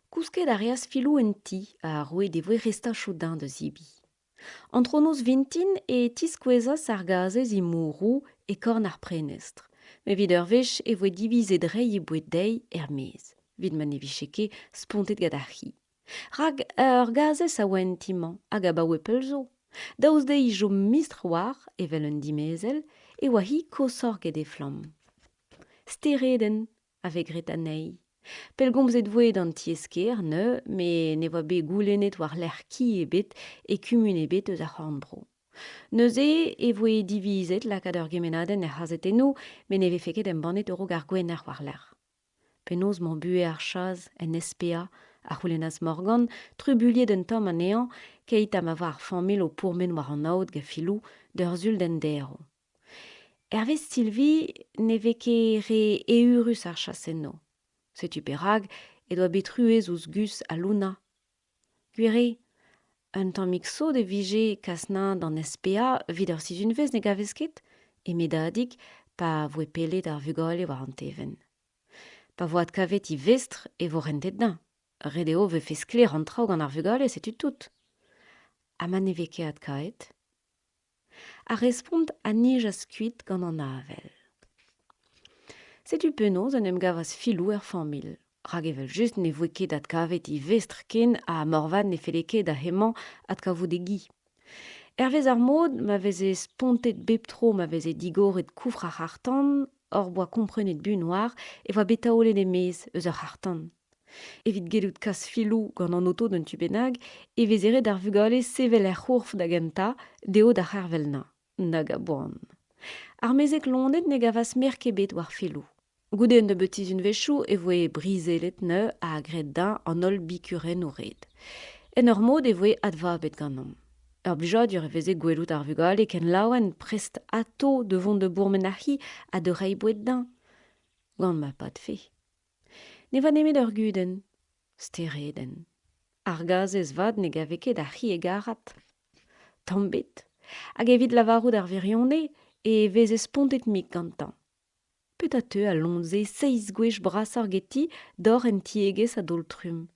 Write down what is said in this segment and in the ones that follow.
Kousket a reas Filou en ti ha roet e voe restachoù dezhañ da zebriñ. Antronoz vintin e tiskouezas ar gazez he mourroù e korn ar prenestr. Met evit ur wech e voe divizet reiñ he boued dezhi er-maez, evit ma ne vije ket spontet gant ar c'hi. Rak ur gazez a oa en ti-mañ hag abaoe pell zo. Daoust dezhi chom mistr war, evel un dimezell, e oa-hi koshoc'h get Eflamm. Steredenn a vez graet anezhi. Pellgomzet voe d'an tiez-kêr neuze met ne oa bet goulennet war-lerc'h ki ebet e kumun ebet eus ar c'horn-bro. Neuze e voe divizet lakaat ur gemennadenn er c'hazetennoù met ne vefe ket embannet a-raok ar Gwener war-lerc'h. Penaos 'mañ buhez ar chas en SPA a c'houlennas Morgan, trubuilhet un tamm anezhañ keit ha ma oa ar familh o pourmen war an aod gant Filou d'ur sul d'enderv. Hervez Sylvie ne vez ket re eürus ar chasennoù. Setu perak he doa bet truez ouzh Gus ha Luna. Gwir eo, un tammig sot e vije kas 'nañ d'an SPA evit ur sizhunvezh ne gavez ket? eme Dadig pa voe pellet ar vugale war an tevenn. Pa vo adkavet e vestr e vo rentet dezhañ. Ret eo 'vefe sklaer an traoù gant ar vugale, setu tout. Ha ma ne vez ket adkaet? Ar respont a nijas kuit gant an avel. Setu penaos en em gavas Filou er familh, rak evel-just ne voe ket adkavet e vestr ken ha moarvat ne felle ket da hemañ adkavout e gi. Hervez ar mod ma veze spontet bep tro ma veze digoret koufr ar c'harr-tan hor boa komprenet buan war e oa bet taolet e-maez eus ur c'harr-tan. Evit gellout kas filoù gant an oto d'un tu bennak e veze ret d'ar vugale sevel er c'horf da gentañ, dezho da c'hervel-nañ. Nag a boan. Ar mezeg loened ne gavas merk ebet war filoù. Goude un nebeud sizhunvezhioù e voe brizelet neuze ha graet dezhañ an holl bikurennoù ret. En ur mod e voe advabet ganeomp. Ur blijadur e veze gwelout ar vugale ken laouen prest atô da vont da bourmen ar c'hi ha da reiñ boued dezhañ. Gant ma padfe. Ne oa nemet ur gudenn, steredenn. Ar gazez vat ne gave ket ar c'hi hegarat. Tamm ebet. Hag evit lavarout ar wirionez e veze spontet-mik gantañ. Petra teu al loen-se seizh gwech brasoc'h ganti doc'h en tiegezh a-daol-trumm?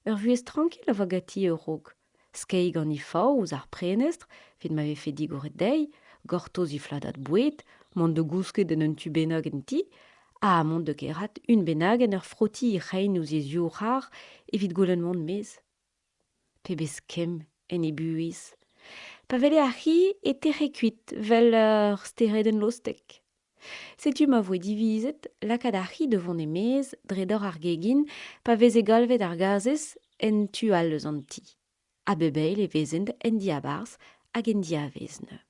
Ur vuhez trankil a oa ganti a-raok. Skeiñ gant he fav ouzh ar prenestr evit ma vefe digoret dezhi, gortoz he fladad boued, mont da gousket en un tu bennak en ti, ha mont da gerc'hat un bennak en ur frotiñ he c'hein ouzh he zivc'har evit goulenn mont 'maez. Pebezh kemm en he buhez. Pa wele ar c'hi e tec'he kuit 'vel ur steredenn lostek. Setu ma voe divizet lakaat ar c'hi da vont e-maez dre dor ar gegin pa veze galvet ar gazez en tu all eus an ti. A bep eil e vezent en diabarzh hag en diavaez neuze.